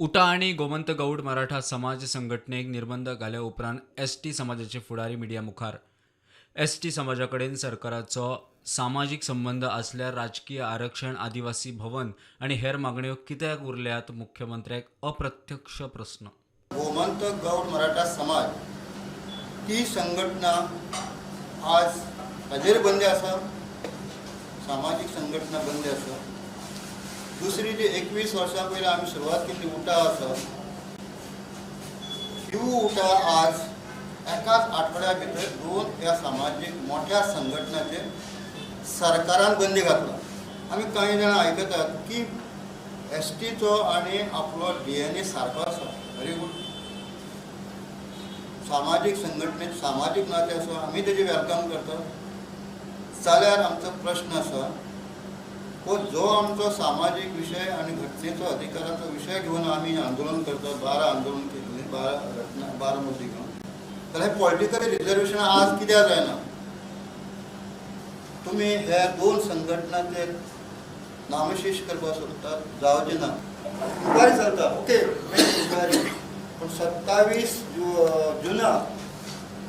उटा आनी गोमंत गौड मराठा समाज संघटनेक निर्बंध घाल्या उपरांत एसटी समाजाचे फुडारी मिडिया मुखार. एसटी समाजा कडेन सरकाराचो सामाजीक संबंद आसल्यार राजकीय आरक्षण, आदिवासी भवन आनी हेर मागण्यो कित्याक उरल्यात, मुख्यमंत्र्याक अप्रत्यक्ष प्रस्न. गोमंतक गौड मराठा समाज ती संघटना आज हाजेर बंदी आसा, सामाजीक संघटना बंदी आसा. दुसरी जी 21 वर्सां पयलीं आमी सुरवात केल्ली उटा आसा, ही उटा आज एकाच आठवड्या भितर दोन ह्या सामाजीक मोठ्या संघटनाचेर सरकारान बंदी घातला. आमी कांय जाणां आयकतात की एसटीचो आनी आपलो डीएनए सारको आसा. Very good. सामाजीक संघटनेत सामाजीक नातें आसा, आमी तेजें welcome करतात. जाल्यार आमचो प्रश्न आसा हो जो आमचो सामाजीक विशय आनी घटनेचो अधिकाराचो विशय घेवन आमी आंदोलन करतात, 12 आंदोलन केल्लें, 12 घटना, 12 मुद्दे घेवन, जाल्यार हे पॉलिटिकल रिजर्वेशन आज कित्याक जायना? तुमी हे दोन संघटनांचे नामशेष करपाक सोदतात, जावचें ना. इन्क्वायरी चलता, ओके, इन्क्वायरी, पूण 27 जुनाक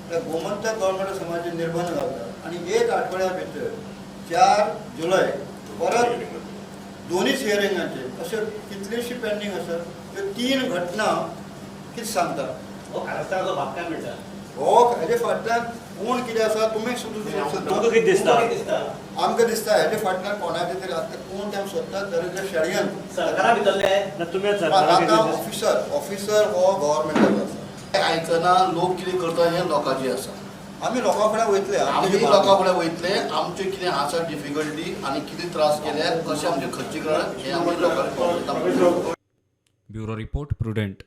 त्या गोमंतक गव्हर्मेंट समाजाचे निर्बंध घालता आनी एक आठवड्या भितर 4 जुलय परत दोनूच हियरिंगाचे अशे कितलेशी पेंडींग आसा. त्यो तीन घटना कितें सांगता? हो कारस्थानाचो भाग काय म्हणटा? हो, हेजे फाटल्यान कोण कितें आसा, तुमी सुद्दां तुमकां कितें दिसता? तुमकां कितें दिसता? आमकां दिसता हेजे फाटल्यान कोणाचें तरी आतां कोण तें आमी सोदतात, जाल्यार षडयंत्र. सरकारा भितरले. ना, तुमी सरकाराक आतां कितें दिसता? ऑफिसर, ऑफिसर हो गव्हर्मेंटाचो आसा. आयकना. लोक कितें करता हें लोकांचें आसा. आमी लोकां कडेन वयतले. आमी लोकां कडेन वयतले. आमचे कितें आसा डिफिकल्टी आनी कितें त्रास केले, कशें आमचे खर्ची करप, हें आमी लोकांक कळयता. Bureau report, prudent.